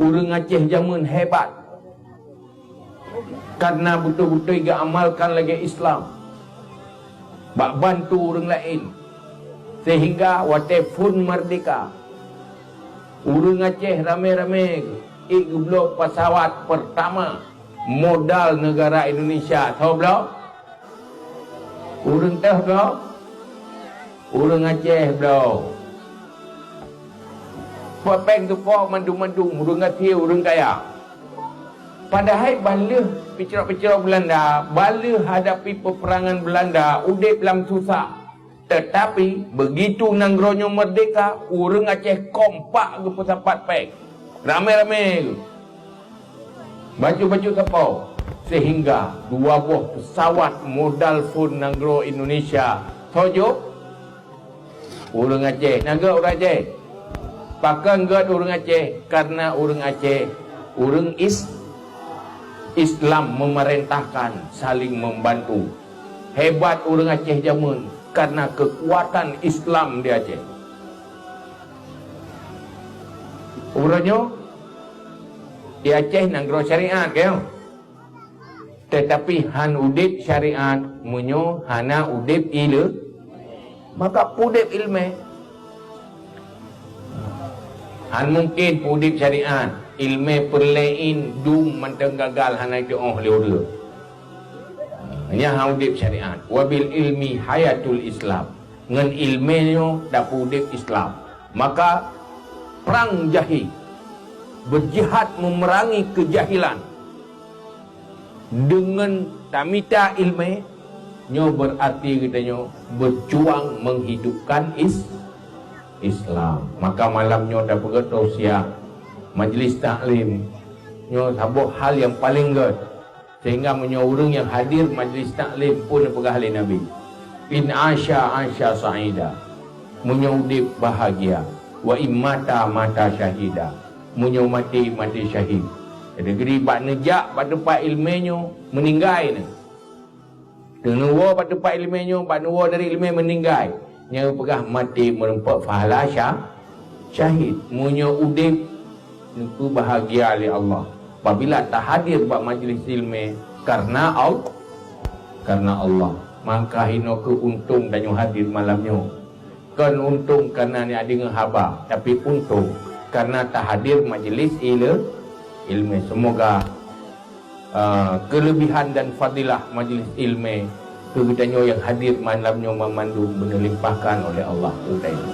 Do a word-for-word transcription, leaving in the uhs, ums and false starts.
Ureuëng Aceh jameun hebat, karena beutôi-beutôi geuamalkan lagée Islam, bak bantu ureuëng laén, sehingga watée phon merdeka, ureuëng Aceh ramé-ramé ék geubloe pesawat pertama modal negara Indonesia. Tho bloe? Ureuëng teuh bloe? Ureuëng Aceh bloe. Peuet péng teupo mandum-mandum, ureuëng gasien, ureuëng kaya. Padahai ban lheueh picrok-picrok Belanda, ban lheueh hadapi peperangan Belanda, udeb lam susah. Tetapi, begitu nanggroe nyoe merdeka, ureuëng Aceh kompak geupeusapat péng. Ramé-ramé geuh. Bacut-bacut sapo, sehingga dua boh pesawat modal phon nanggroe Indonesia. Tho jok? Ureuëng Aceh. Na gét ureuëng Aceh? Pakon gét ureuëng Aceh? Karena ureuëng Aceh, ureuëng is-, Islam memerintahkan, saling membantu. Hebat ureuëng Aceh jameun karena kekuatan Islam di Aceh. Uroe nyoe di Aceh nanggroe syariat, kan? Tetapi han udeb syariat meunyoe hana udeb ile-, maka udeb ileumé. Han mungken udeb syariat, ileumé peureulée in dum mantong gagal hana jioh lé ureuëng. Nyan han udeb syariat. Wabil ilmi hayatul Islam. Ngon ileumé nyoe tapeuudeb Islam. Maka, prang jahé, berjihad memerangi kejahilan. Deungon tamita ileumé, nyoe berarti geutanyoe berjuang menghidupkan is-, Islam. Maka malam nyoe tapeugét tausiah majlis taklim. Nyoe saboh hal nyang paleng gét. Sehingga meunyoe ureuëng nyang hadir majlis taklim pun peugah lé Nabi, "In asya, asya sa'ida." Meunyoe udeb, bahagia. "Wa in mata, mata syahida." Meunyoe maté, maté syahid. Jadi, bak neujak bak teumpat ileumé nyoe, meuninggai nyoe. Neuwoe bak teumpat ileumé nyoe, bak neuwoe dari ileumé meuninggai. Nyang peugah maté meureumpok pahala sya-, syahid. Meunyoe udeb, neupeubahagia lé Allah. Apabila tahadir bak majlis ileumé karena Al-, karena Allah, maka hinoe keuh untông tanyoe hadir malam nyoe. Kon untông karena neujak deungoe haba, tapi untông karena tahadir majlis ile-, ileumé. Semoga, ah, kelebihan dan fadilah majlis ileumé keu geutanyoe nyang hadir malam nyoe banmandum beuneulimpahkan oleh Allah keu geutanyoe.